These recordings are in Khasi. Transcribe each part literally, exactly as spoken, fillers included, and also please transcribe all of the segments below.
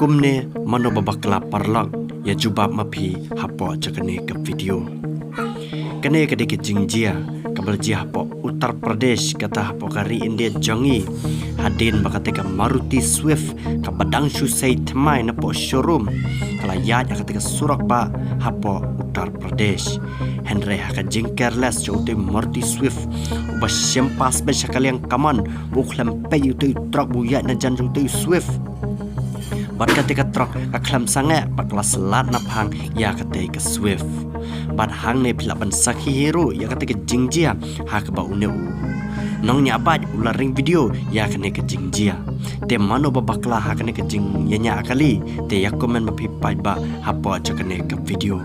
Kumne mano ba bakla paralok, ïa jubab ma phi hapoh jong kane ka video. Kane ka dei ka jingjia kaba la jia hapoh Uttar Pradesh, kata hapoh ka ri India jong ngi. Hadien ba kata ka Maruti Swift kaba dang shu sei thymmai napoh showroom ka la ïaid ha kata ka surok bah hapoh Uttar Pradesh. Hynrei ha ka jingcareless jong utei u Maruti Swift, uba shim pass beit sha ka liang kamon, u khlem peit ïa utei u trok ba u ïaid na jan jong utei u Swift. Bad kata ka trok ka khlem sangeh bad ka la slad naphang ïa kata ka Swift. Bad hangne phi lah ban sakhi hi ruh ïa kata ka jingjia ha kaba une u nongñiah bike u la ring video ïa kane ka jingjia. Te mano ba bakla ha kane ka jingïañiah kali, te ïa comment ma phi paidbah hapoh jong kane ka video.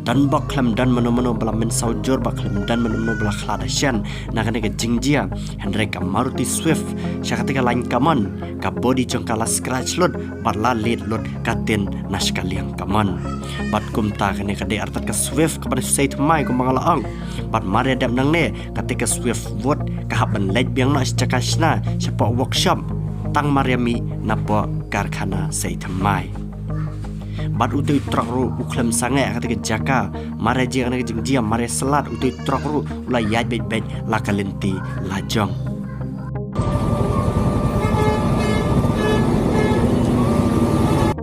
Don bok khlem don mano mano ba la mynsaw jur, bad khlem don mano mano ba la khlad hashen na kane ka jingjia. Hynrei ka Maruti Swift sha kata ka lain kamon, ka body jong ka la scratch lut bad la leit lut ka tin na sha ka liang kamon. Bad kumta kane ka dei artat ka Swift kaba dang sei thymmai kumba nga la ong. Bad mar ïa dep nangne, kata ka Swift Wood ka hap ban leit biang noh sha jaka shna shapoh workshop, tang mar ïa mih napoh karkhana sei thymmai. Bad utei u trok ruh u khlem sangeh kata ka jaka, mar ïa jia kane ka jingjia, mar ïa slad, utei u trok ruh u la ïaid beit beit la ka lynti lajong.